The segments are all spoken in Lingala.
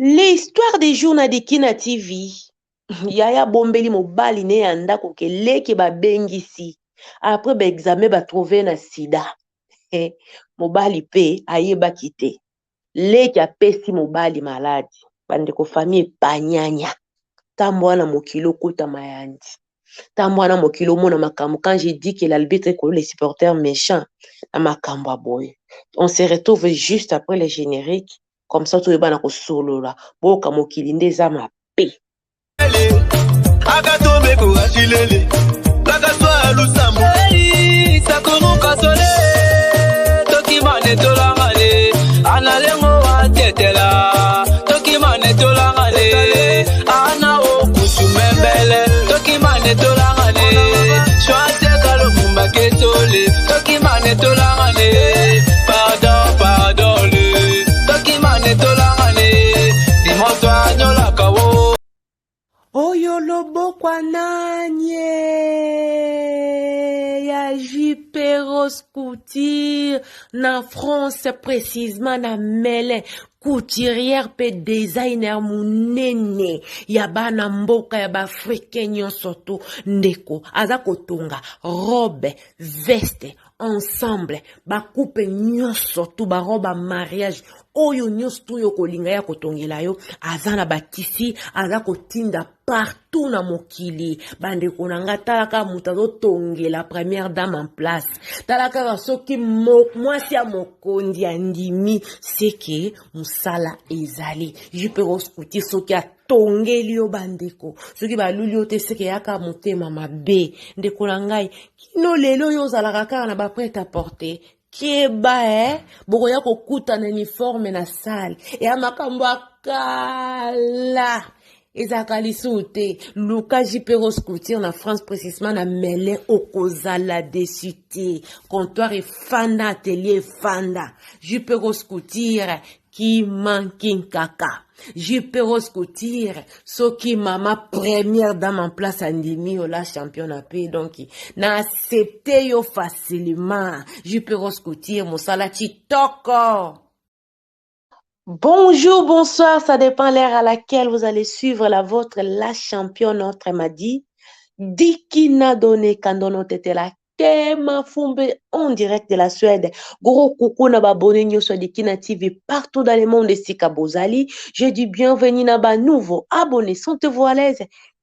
L'histoire du jour na Dikina TV. Yaya bombeli mobali ne ya ndako ke leki babengisi après ba examen ba trouver na sida. Mobali pe ayebaki te. Leki apesi mobali maladi. Bandeko famille epanyanya. Tambo wana mokili okota mayandi. Tambo wana mokili omona makambo. Quand je dis que l'arbitre est les supporters méchants na makambo ya boye. On se retrouve juste après le générique. Comme ça toyebana kosolola. Boyoka mokili nde eza mabe. Oyo lobokwa nani ya JP Rose Couture na France précisément na Melun couturière mpe designer monene ya bana mboka ya baafricain nyonso to ndeko aza kotonga robe veste ensemble bakupe nyonso tu barobe ya mariage oyo nyonso tu oyo okolinga ya kotongela yo aza na batisi aza kotinda partout na mokili bandeko na nga tala kaka moto azotongela première dame en place tala kaka soki mwasi ya mokonzi andimi seke mosala ezali jupe roscouti soki atongeli yo bandeko soki baluli yo te seke yaka motema mabe ndeko na ngai kino lelo oyo ozalaka kaka na baprete à porter keba eh? Bokoya kokutana uniforme na sale ya makambo ya kala ezalaka lisusu te. Luka JP Rose Couture na France précisément na Melun, okozala déçu te. Comptoir efanda, atelier efanda. JP Rose Couture kimankinkaka. JP Rose Couture soki mama première dame en place andimi yo la championne ape donc na accepte yo facilement. JP Rose Couture mosala kitoko. Bonjour, bonsoir, ça dépend l'heure à laquelle vous allez suivre la vôtre, la championne, notre m'a dit. Dikina donné kandono tetela Tema Fumbe en direct de la Suède. Gros coucou na ba abonné nyonso ya Dikina TV partout dans le monde esika bozali. Je dis bienvenue na ba nouveau abonnés. Sentez-vous à l'aise.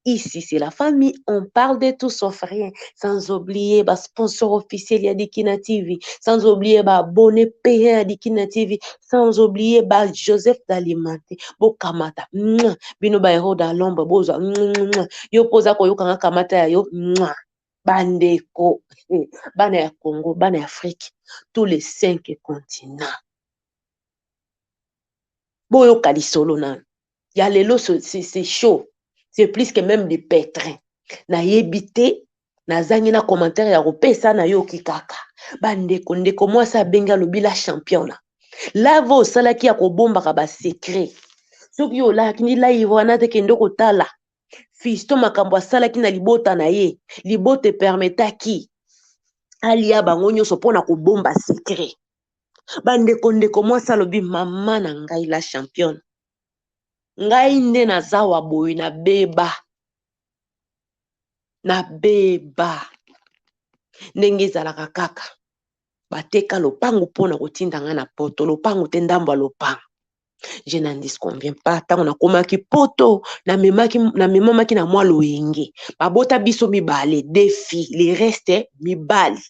Ici, c'est la famille. On parle de tout sauf rien. Sans oublier ba sponsor officiel ya Dikina TV. Sans oublier ba abonné payant ya Dikina TV. Sans oublier ba Joseph d'Alimante. Bokamata. Bino ba héros dans l'ombre. Bozwa. Yo poza koyoka nga kamata ya yo. Bandeko, bana ya Congo, bana ya Afrique, tous les 5 continents. Boyoka lisolo nanu. Ya lelo c'est chaud. C'est plus que même du pétrin. Nayebi te, nazangi na commentaire ya kopesa nayoki kaka. Bandeko, ndeko mwasi abengi alobi la championne. Lave osalaki ya kobombaka ba secret. Soki olaki ni live wana te kende kotala. Fiston makambo asalaki na libota na ye, libota epermetaki alia bango nyonso mpona kobomba secret. Bandeko, ndeko mwasi alobi mama na ngai la championne. Ngai nde naza wa boye na beba. Na beba. Ndenge ezalaka kaka. Bateka lopango mpona kotinda ngai na poto. Lopango te ndambo ya lopango. Je n'en disconviens pas. Tango nakomaki poto, namemamaki na mwa loyenge. Babota biso mibale, deux filles, les restes mibali.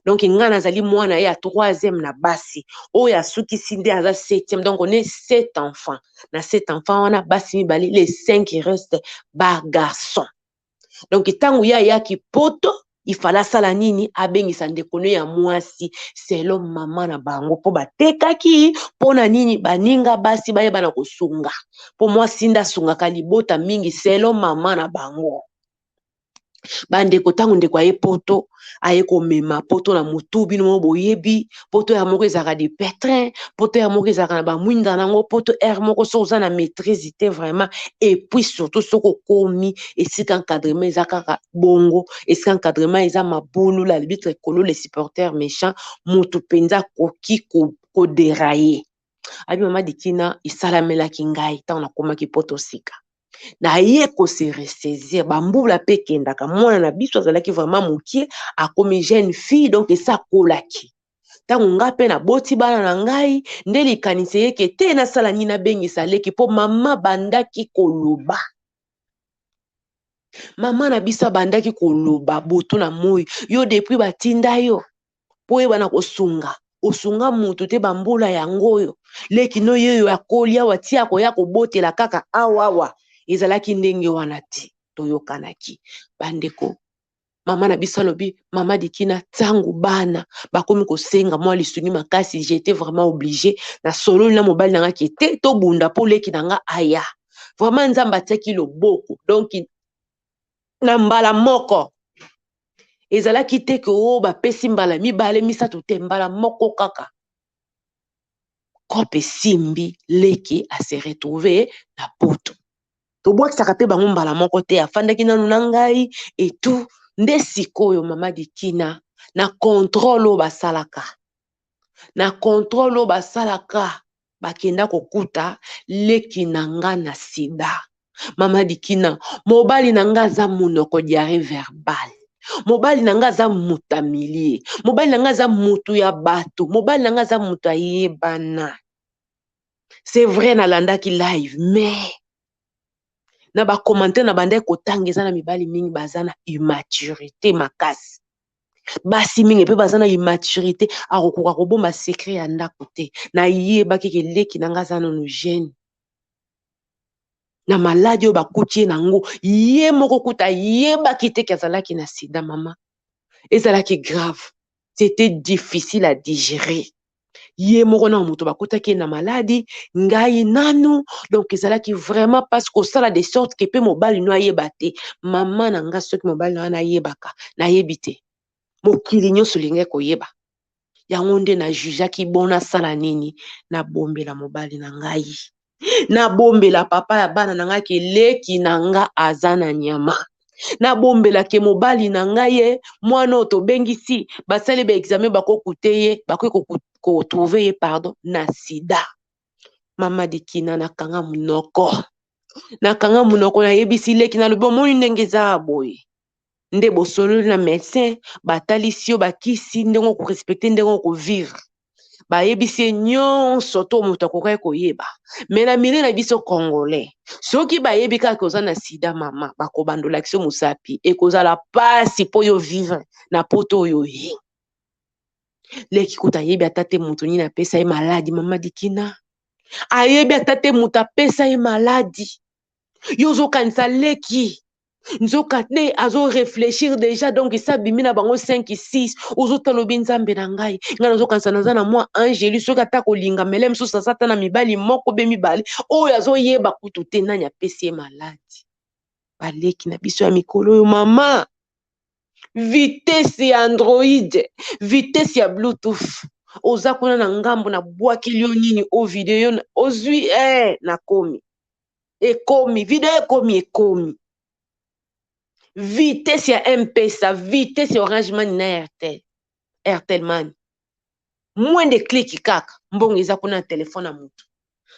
Donc nga nazali mwana ya troisième na basi. Oyo asukisi nde aza septième. Donc on est 7 enfants. Na 7 enfants wana basi mibale, les 5 restent ba garçons. Donc tango ya yaki poto, il fallait asala nini? Abengisa ndeko ne ya mwasi selon mama na bango po batekaki po na nini baninga basi bayeba na kosunga po mwasi nde asungaka libota mingi selon mama na bango. Bandeko tango ndeko aye poto aye komema poto na mutu bino moko boyebi poto ya moko ezalaka de pétrin poto ya moko ezalaka na ba mwinda nango poto air moko soki oza na maîtrise te vraiment et puis surtout soki okomi esika encadrement eza kaka bongo esika encadrement eza mabulu l'arbitre ekolo les supporters méchants mutu mpenza akoki kodérailler. Abi mama Dikina, esalamelaki ngai ntango nakomaki poto sika. Naye ko se ressaisir, bambula mpe ekendaka. Mwana na biso azalaki vraiment mokie, akomi jeune fille, donc esi akolaki. Ntango nga mpe naboti bana na ngai, nde likanisi eyeke te nasala nini, nabengisa leki, mpo mama bandaki koloba. Mama na biso abandaki koloba butu na moi, yo depuis batinda yo mpo oyeba na kosunga, osunga mutu te bambula yango oyo leki no ye oyo akoli awa ti akoya kobotela kaka awawa. Ezalaki ndenge wana te, toyokanaki bandeko. Mama na biso alobi, mama Dikina, ntango bana bakomi kosenga mwa lisungi makasi, j'étais vraiment obligé, nasololi na mobali na nga ke te tobunda mpo leki na nga aya. Vraiment Nzambe atiaki loboko, donc na mbala moko ezalaki te ke oyo bapesi mbala mibale misato te, mbala moko kaka kope esimbi, leki ase retrouve na poto. Tobwakisaka mpe bango mbala moko te, afandaki nanu na ngai etu nde sikoyo mama Dikina na contrôle oyo basalaka, na contrôle oyo basalaka, bakenda kokuta leki na nga na sida. Mama Dikina, mobali na nga aza monoko diarrhée verbale, mobali na nga aza moto amilie, mobali na nga aza motu ya bato, mobali na nga aza moto ayebana. C'est vrai, nalandaki live, mais na bacommentaire na bandaki kotanga, eza na mibali mingi baza na immaturité makasi, basi mingi mpe baza na immaturité, akokoka kobomba secret ya ndako te. Nayebaki ke leki na nga aza nanu jeune, na maladi oyo bakuti ye nango, ye moko kuta ayebaki te ke azalaki na sida. Mama, ezalaki grave, c'était difficile à digérer. Ye moko na moto bakutaki ye na maladi, ngai nanu, donc ezalaki vraiment mpasi kosala de sorte ke mpe mobali no ayeba te. Mama na nga, soki mobali na wana ayebaka, nayebi te, mokili nyonso olingai koyeba yango. Nde najugeaki bon, nasala nini? Nabombela mobali na ngai, nabombela papa ya bana na ngai ke leki na nga aza na nyama, nabombelake mobali na ngai ye mwana oyo tobengisi, basali baexamen, bakokute ye, bakoki kotrouver ye, pardon, na sida. Mama Dikina, nakanga monoko, nakanga monoko, nayebisi leki, nalobi: omoni ndenge eza boye, nde bosololi na médecin, batalisi yo bakisi, ndenge okorespecter, ndenge okovivre, bayebisi ye nyonso to moto akokaki koyeba. Me na milieu na biso congolais, soki bayebi kaka oza na sida, mama, bakobandolakisa yo mosapi, ekozala pasi mpo yo vivre na poto oyo. Ye leki kuta ayebi ata te moto nini apesa ye maladi. Mama Dikina, ayebi ata te moto apesa ye maladi. Yo ozokanisa leki, nzoka nde azoréfléchir déjà, donc esi abimi na bango 5 6. Ozotala, obi: Nzambe na ngai, ngai nazokanisa naza na mwa angeli, soki ata kolinga mele mosusu, aza ata na mibali moko be mibale oyo azoyeba kutu te nani apesi ye maladi. Baleki na biso ya mikolo oyo, mama, vitesse ya Android, vitesse ya Bluetooth, oza kuna na ngambo, nabwakeli yo nini o video ozwi, nakomi, ekomi video, ekomi, ekomi vitesse ya M-Pesa, vitesse ya Orange Money na Airtel, Airtel Money, moins de clic kaka, mbongo eza kuna na telefone ya motu.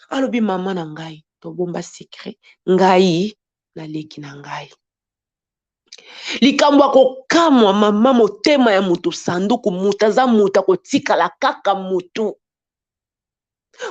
Alobi: mama na ngai, tobomba secret, ngai naleki na ngai. Likambo ya kokamwa, mama, motema ya moto sanduku, moto aza moto, akotikala kaka motu,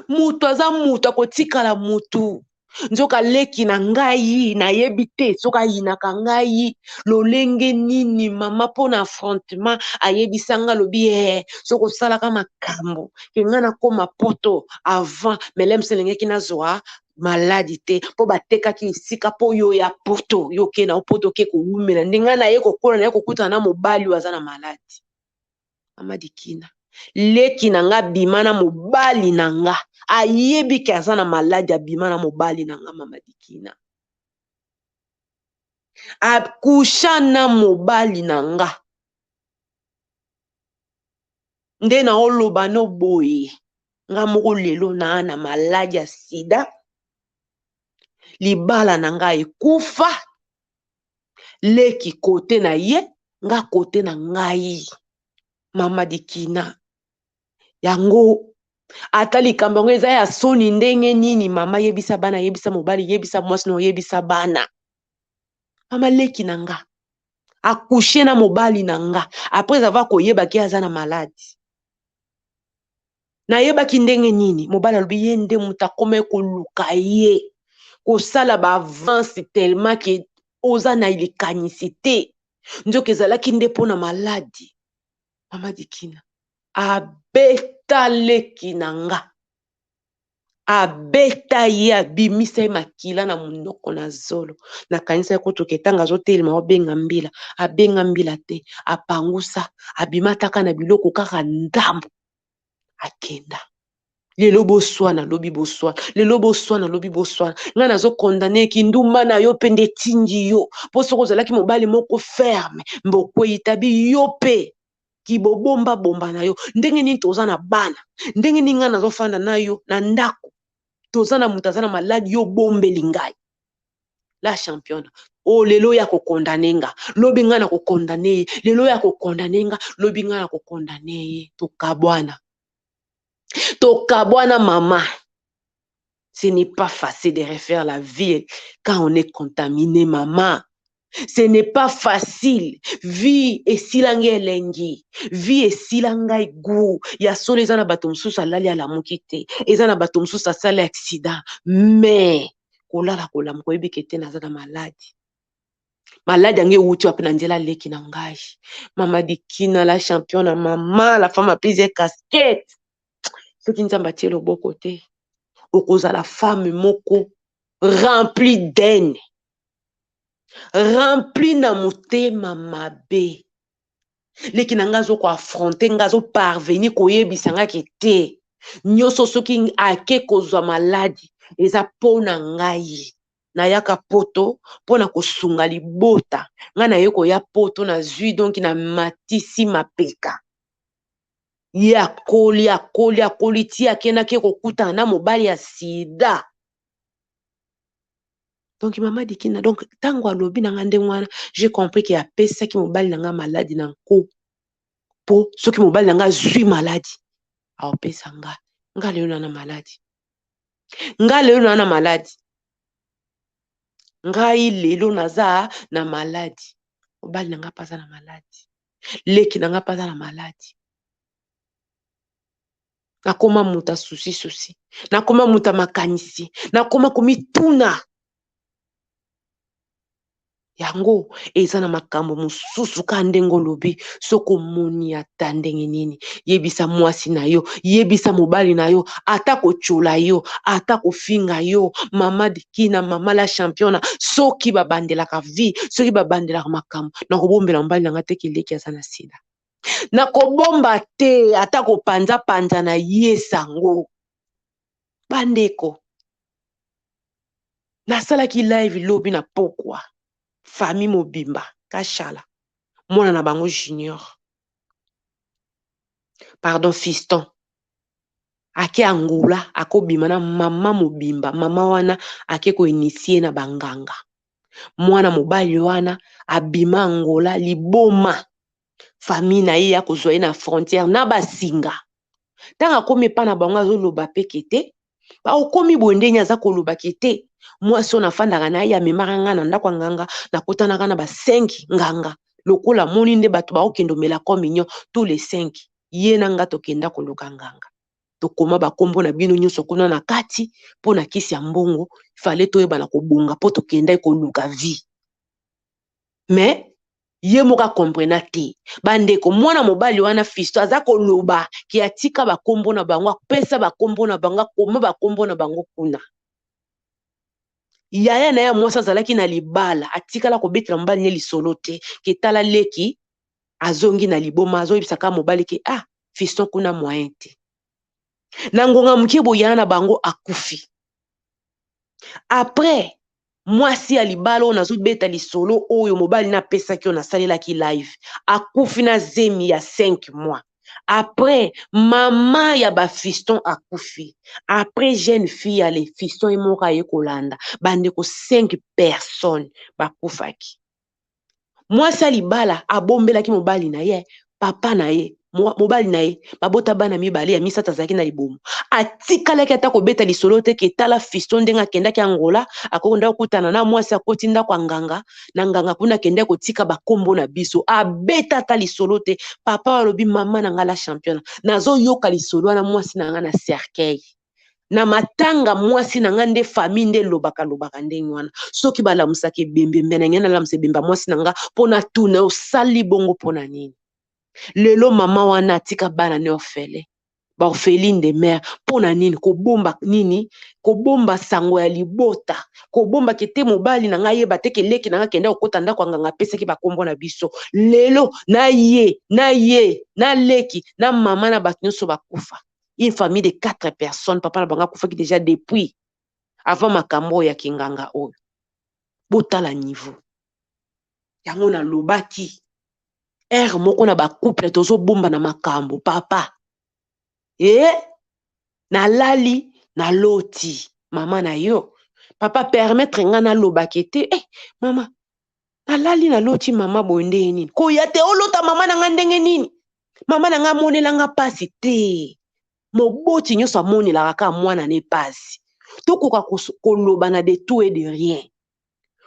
moto aza moto, akotikala motu. Nzoka leki na ngai, nayebi te soki ayinaka ngai lolenge nini, mama, mpo na affrontement ayebisa nga, alobi: soki osalaka makambo ke ngai nakóma poto avant, melemse elengeki nazwa maladi te, mpo batekaki esika mpo yo ya poto, yo ke na poto, oke kowumela, nde ngai naye kokola, naye kokutana na mobali oyo aza na maladi. Mama Dikina, leki na nga abima na mobali na nga, ayebi ke aza na maladi, abima na mobali na nga. Mama Dikina, akusha na mobali na nga. Nde naoloba no boye, nga moko lelo naa na maladi ya sida, libala na ngai ekufa, leki kote na ye, nga kote na ngai. Mama Dikina, yango. Ata likambo yango eza ya soni ndenge nini, mama yebisa bana, yebisa mobali, yebisa mwasi na oyebisa bana. Mama leki na nga accouché na mobali na nga après avoir koyeba ke aza na maladi. Nayebaki ndenge nini mobali alobi ye nde moto akomaki koluka ye kosala ba avance tellement ke oza na likanisi te, nzoka ezalaki nde mpona maladi. Mama Dikina abeta leki na nga, abeta ye, abimisa ye makila na monoko na zolo. Nakanisa ye kutuka ntango azotelema obenga mbila, abenga mbila te, apangusa, abima taka na biloko kaka ndambo, akenda. Lelo boswana, lobi boswana, lelo boswana, lobi boswana. Ngai nazokondane kindumba na yo mpe nde etindi yo, mpo soki ozalaki mobali moko ferme mbokwei tabi yo mpe kibobombabomba na yo. Ndenge nini toza na bana, ndenge nini ngai nazofanda na yo na ndako, toza na moto aza na maladi, yo bombeli ngai la championne. O lelo ya kokondane nga, lobi ngai na kokondane ye, lelo ya kokondane nga, lobi ngai na kokondane ye. Tokabwana, tokabwana mama. Ce n'est pas facile de refaire la vie quand on est contaminé, maman. Ce n'est pas facile. Vie esila ngai elengi, vie esila ngai goût ya solo. Eza na bato mosusu alali alamuki te, eza na bato mosusu asali accident, mais kolala kolamuka oyebi ke te naza na maladi. Maladi yango ewuti wapi? Na nzela leki na ngai. Mama Dikina la championne, mama la femme à plusieurs casquettes, soki Nzambe atie loboko te, okozala femme moko rempli d'haine, rempli na motema mabe. Leki na ngai azokoaffronter ngai, azoparvenir koyebisa nga ke te, nyonso soki ake kozwa maladi eza mpo na ngai. Nayaka poto mpona kosunga libota. Ngai naye koya poto, nazwi donc na matisi mapeka. Ye akoli, akoli, akoli ti akendaki kokutana na mobali ya sida. Donc mama Dikina, donc ntango alobi na nga ndenge wana, j'ai compris ke apesaki mobali na nga maladi na nko, mpo soki mobali na nga azwi maladi, aopesa nga. Nga lelo na na maladi, nga lelo na na maladi, ngai lelo naza na maladi, mobali na nga mpe aza na maladi, leki na nga mpe aza na maladi. Nakoma moto asusi susi, nakoma moto ya makanisi, nakoma komituna. Yango eza na makambo mosusu kaka ndenge olobi. Soki omoni ata ndenge nini, yebisa mwasi na yo, yebisa mobali na yo, ata kotyola yo, ata kofinga yo. Mama Dikina, mama la championne, soki babandelaka vie, soki babandelaka makambo, nakobombela mobali na nga te keleki aza na sida. Nakobomba te, ata kopanza-panza na ye sango. Bandeko, nasalaki live lobi na pokwa, famille mobimba Kashala, mwana na bango Junior, pardon, fiston, ake Angola, akobima na mama mobimba. Mama wana ake koinitier na banganga. Mwana mobali wana abima Angola liboma. Famille na ye ya kozwa ye na frontière na basinga. Ntango akomi epa na bango, azoloba peke te. Baokomi boye ndenge aza kolobaki te, mwasi oyo nafandaka na ye amemaka nga na ndako ya nganga, nakutanaka na ba 5 nganga. Lokola amoni nde bato baokende omela communion, tous les 5, ye na nga tokenda koluka nganga, tokoma bakombo na bino nyonso kuna na kati mpo na kisi ya mbongo. Fale toyebana kobonga mpo tokendaki koluka vie. Mais ye moko akomprena te. Bandeko, mwana mobali wana fisto aza koloba ke atika bakombo na bango, apesa bakombo na bango, akoma bakombo na bango kuna. Yaya na ye ya mwasi azalaki na libala, atikala kobetela mobali ne lisolo te ke tala leki azongi na liboma. Azoyebisaka mobali ke ah, fiston kuna moyen te. Na ngonga moke boyana na bango akufi. Après, mwasi ya libala oyo nazobeta lisolo oyo mobali napesaki, oyo nasalelaki live, akufi na zemi ya 5 mois. Après, mama ya bafiston akufi. Après, jeune fille ya le fiston ye moko aye kolanda. Bandeko, 5 personnes bakufaki. Mwasi ya libala abombelaki mobali na ye, papa na ye. Mobali na ye babota bana mibale, ya misato azalaki na libumu. Atikalaki ata kobeta lisolo te ke tala fiston ndenge akendaki Angola, akoki kokutana na mwasi, akoti ndako ya nganga, na nganga kuna akendaki kotika bakombo na biso. Abeta ata lisolo te. Papa alobi: "Mama na nga la championne, nazoyoka lisolo wana, mwasi na nga na cercueil, na matanga, mwasi na nga nde famille nde elobaka lobaka ndenge wana. Soki balamusaka ebembe, mbe na ngai nalamusa ebembe ya mwasi na nga mpo na tuna: osali bongo mpo na nini?" Lelo mama wana atika bana ne orphelin, baorpheline de mère. Mpo na nini? Kobomba nini? Kobomba sango ya libota, kobombaki te mobali na ngai ayeba te ke leki na ngai akende kokota ndako ya nganga, apesaki bakombo na biso. Lelo na ye, na ye, na leki, na mama, na bato nyonso bakufa. Une famille de quatre personnes. Papa na bango akufaki déjà depuis avant makambo oyo ya kinganga oyo. Botala niveau yango. Nalobaki ere moko na bacouple tozobomba na makambo. Papa e, nalali, naloti mama na yo. Papa, permettre nga nalobaki te. Eh, mama, nalali, naloti mama boye. Ndenge nini koya te olota mama na nga? Ndenge nini mama na nga amonelanga mpasi te? Moboti nyonso amonelaka kaka mwana ne mpasi. Tokoka koloba na de tout et de rien,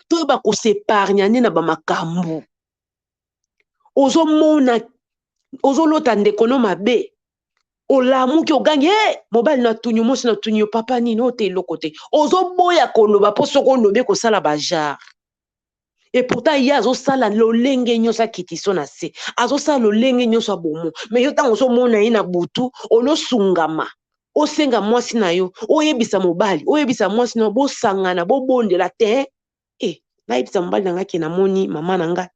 toyeba kos'épargner nde na bamakambo. Ozomona, ozolota ndeko no mabe, olamuki, ogangi e mobali na tuni, mwasi na tuni yo: "Papa, nini oyo?" Te, eloko te. Ozoboya koloba mpo soki olobi kosala bagenre. Et pourtant ye azosala lolenge nyonso akitiso na se, azosala lolenge nyonso abomo. Mais yo, ntango ozomona ye na butu, olosungama, osenga mwasi na yo, oyebisa mobali, oyebisa mwasi na yo, bosangana, bobondela te. E, nayebisa mobali na ngai ke namoni mama na ngai.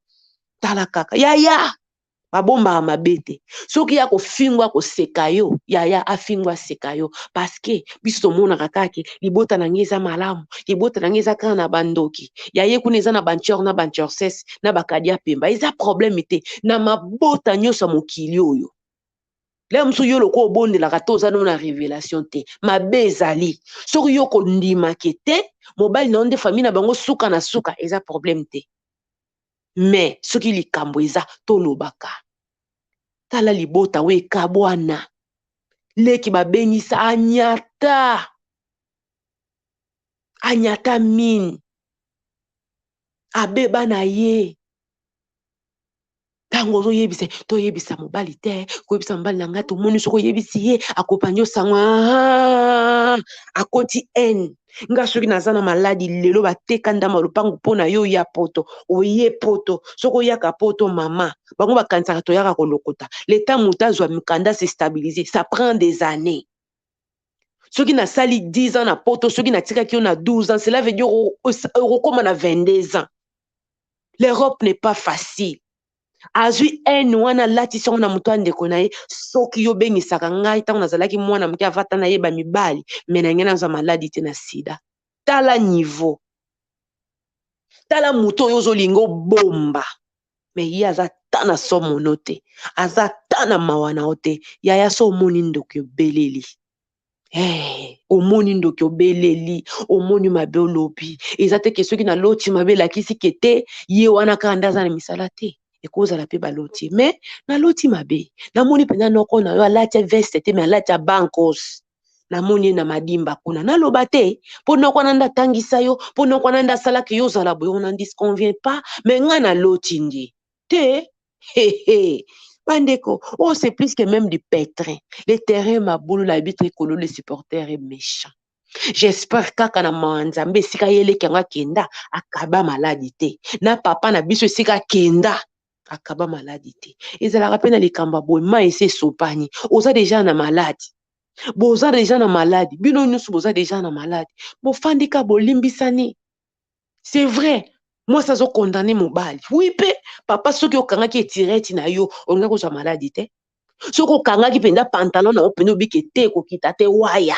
Tala kaka, yaya, babombaka mabe te. Soki ya kofingwa, koseka yo, yaya, afingwa, aseka yo, parce que biso tomonaka kaka libota na ngai eza malamu, libota na ngai eza kaka na bandoki. Ya ye kuna eza na bantior, na bantiorses, na bakadia pemba. Eza problème te na mabota nyonso ya mokili oyo. Lelo mosusu yo lokola obondelaka te, oza no na révélation te. Mabe ezali soki yo kondimake te mobali na yo nde famille na bango suka na suka, eza problème te. Mais soki likambo eza, tolobaka. Tala libota oyo ekabwana. Leki babengisa, anyata, anyata mine, abeba na ye. Ntango ozoyebisa, toyebisa mobali te, koyebisa mobali na ngai, tomoni soki oyebisi ye, akopandi osango, akoti haine. Nga soki naza na maladi lelo, bateka ndambo ya lopango mpo na yo ya poto, oye poto. Soki oyaka poto, mama, bango bakanisaka toyaka kolokota. Leta, moto azwa mikanda, se stabiliser, ça prend des années. Soki nasali 10 ans na poto, soki natikaki yo na 12 ans, cela veut dire okokóma na 22 ans. L'Europe n'est pas facile. Azwi haine wana, alatisi yango na moto ya ndeko na ye. Soki yo obengisaka ngai ntango nazalaki mwana moke, avata nayeba mibali, me na ngai nazwa maladi te na sida. Tala niveau, tala moto oyo ozolinga obomba, me ye aza ta na somono te, aza ta na mawa na yo te. Yaya, so omoni ndoki, obeleli. Hey, omoni ndoki, obeleli. Omoni mabe, olobi. Eza te ke soki naloti mabe elakisi ke te ye wana kaka nde aza na misala te. Ekozala mpe baloti, me naloti mabe, namoni mpenza noko na yo alati veste te, me alati ya bankos. Namoni ye na madimba kuna. Naloba te mpo noko wana nde atangisa yo, mpo noko wana nde asalaki yo ozala boye. On n'en disconvient pas, me ngai naloti nde te. Hehe, bandeko, oh, c'est plus que même du pétrin, le terrain mabulu, l'arbitre ekolo, le supporter est méchant. J'espère kaka na mawa Nzambe, esika yeleki yango akenda, akaba maladi te. Na papa na biso, esika akenda, akaba maladi te. Ezalaka mpe na likambo ya boye, mai esi esopani, oza déjà na maladi, boza déjà na maladi, bino nyonso boza déjà na maladi. Bofandi ka, bolimbisani. C'est vrai, mwasi azocondamner mobali. Oui, mpe papa, soki okangaki etireti na yo, olingaki kozwa maladi te. Soki okangaki mpenza pantalon na yo mpenza, obiki te, ekokita te waya,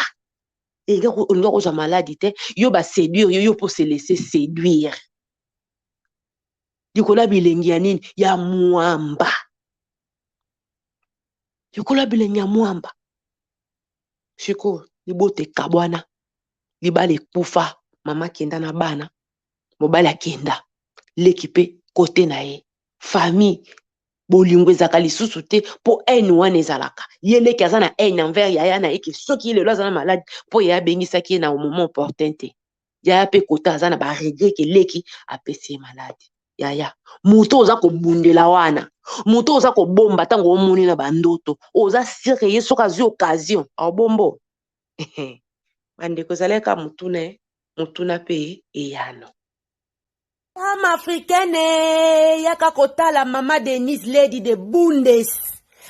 olinga kozwa maladi te. Yo baséduire yo, yo mpo se laisser séduire likolo ya bilengi ya nini? Ya mwamba, likolo ya bilengi ya mwamba. Sikoyo libota ekabwana, libala ekufa. Mama akenda na bana, mobali akenda, leki mpe kote na ye, famille. Bolingo ezalaka lisusu te mpo haine wana ezalaka. Ye leki aza na haine envers yaya na ye ke soki ye lelo aza na maladi mpo yaya abengisaki ye na moment opportun te. Yaya mpe kota aza na ba regret ke leki apesi ye maladi. Yaya, moto oza kobundela wana, moto oza kobomba ntango omoni na bandoto, oza sur ke ye soki azwi occasion abombo. Bandeko ezalaki kaka motuna, motuna mpe eyano. Femme africaine yaka kotala mama Denise Lady de Bundes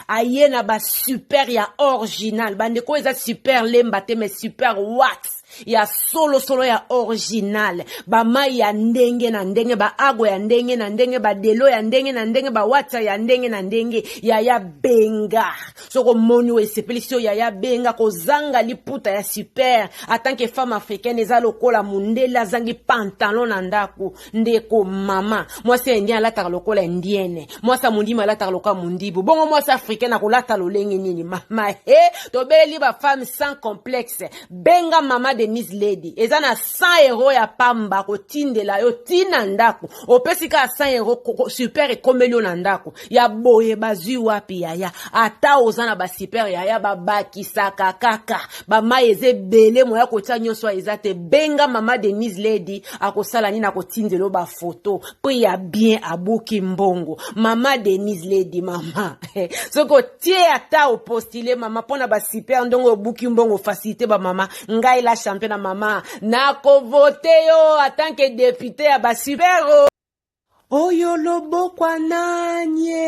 aye na ba super ya original bandeko eza super lemba te mais super wax ya solo solo ya original bamai ya ndenge na ndenge baago ya ndenge na ndenge badelo ya ndenge na ndenge bawatsa ya ndenge na ndenge yaya benga soki omoni oyo esepelisi yo yaya benga kozanga liputa ya super atanke femme africaine eza lokola mundele azangi pantalon na ndako ndeko mama mwasi ya indien alataka lokola indienne mwasi ya mondimi alataka lokola mondibu bongo mwasi africaine akolata lolenge nini mama he tobeleli bafemme sans complexe benga mama denise lady eza na 100 euro ya pamba kotindela yo ntina ndako opesi kaka 100 euro super ekomeli yo na ndako ya boye bazwi wapi yaya ata oza na basuper yaya babakisaka kaka bamai eza ebele moya kotia nyonso eza te benga mama denise lady akosala nini akotindela yo bafoto mpo ya bien abuki mbongo mama denise lady mama soki otie ata opostile mama mpo na basuper ndongo obuki mbongo facilité bamama ngai la champion na mama nakovote yo atanke depute ya basuper oyo lobokwa nanye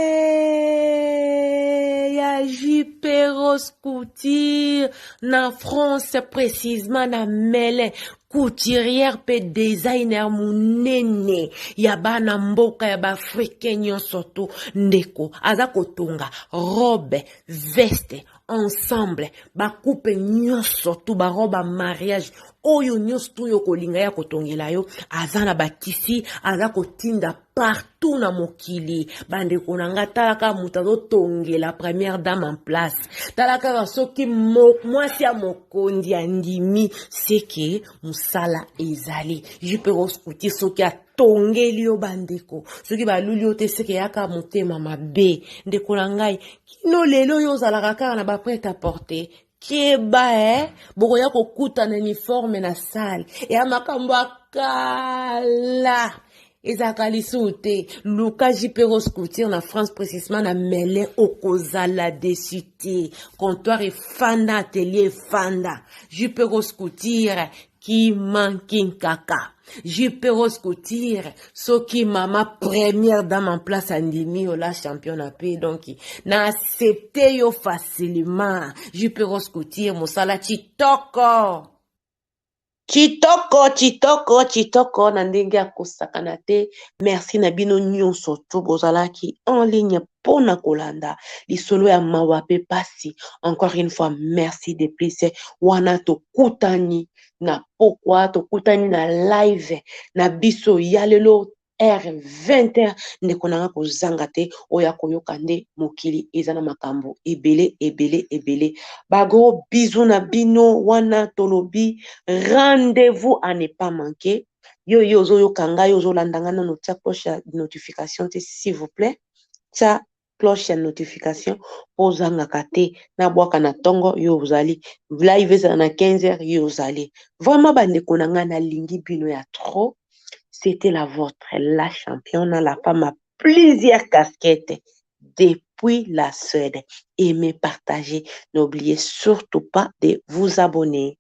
ya JP Rose Couture na France précisément na Melun couturière mpe designer monene ya bana mboka ya baafricain nyonso to ndeko aza kotonga robe veste ensemble bakupe nyonso tu barobe ya mariage oyo nyonso tu oyo okolinga ya kotongela yo aza na batisi aza kotinda partout na mokili bandeko na nga tala kaka moto azotongela première dame en place tala kaka soki mwasi ya mokonzi andimi seke mosala ezali jupe roscouti soki atongeli yo bandeko soki baluli yo te seke yaka motema mabe ndeko na ngai kino lelo oyo ozalaka kaka na baprete à porter keba eh? bokoya kokutana uniforme na sale ya makambo ya kala ezalaka lisusu te luka jp rose couture na france précisement na melin okozala desu te comptoir efanda atelier efanda jp rose couture kimankinkaka JP Rose Couture soki mama première dame en place andimi yo la championne ape donc na accepte yo facilement JP Rose Couture mosala chitoko chitoko chitoko chitoko na ndenge ya kosakana te merci na bino nyonso to bozalaki en ligne mpo na kolanda lisolo ya mawa mpe pasi encore une fois merci de plus wana tokutani na pokwa tokutani na live na biso ya lelo heure 20h ndeko na nga kozanga te oyo akoyoka nde mokili eza na makambo ebele ebele ebele ba gros bisous na bino wana tolobi rendez-vous à ne pas manquer yo yo ozoyoka ngai ozolanda ngai nano tia cloche ya notification te s'il vous plaît tia cloche ya notification mpo ozangaka te nabwaka na ntongo yo ozali live ezala na 15 heures yo ozali vraiment bandeko na ngai nalingi bino ya trop c'était la vôtre la championne la femme à plusieurs casquettes depuis la Suède. Aimez, partagez. N'oubliez surtout pas de vous abonner.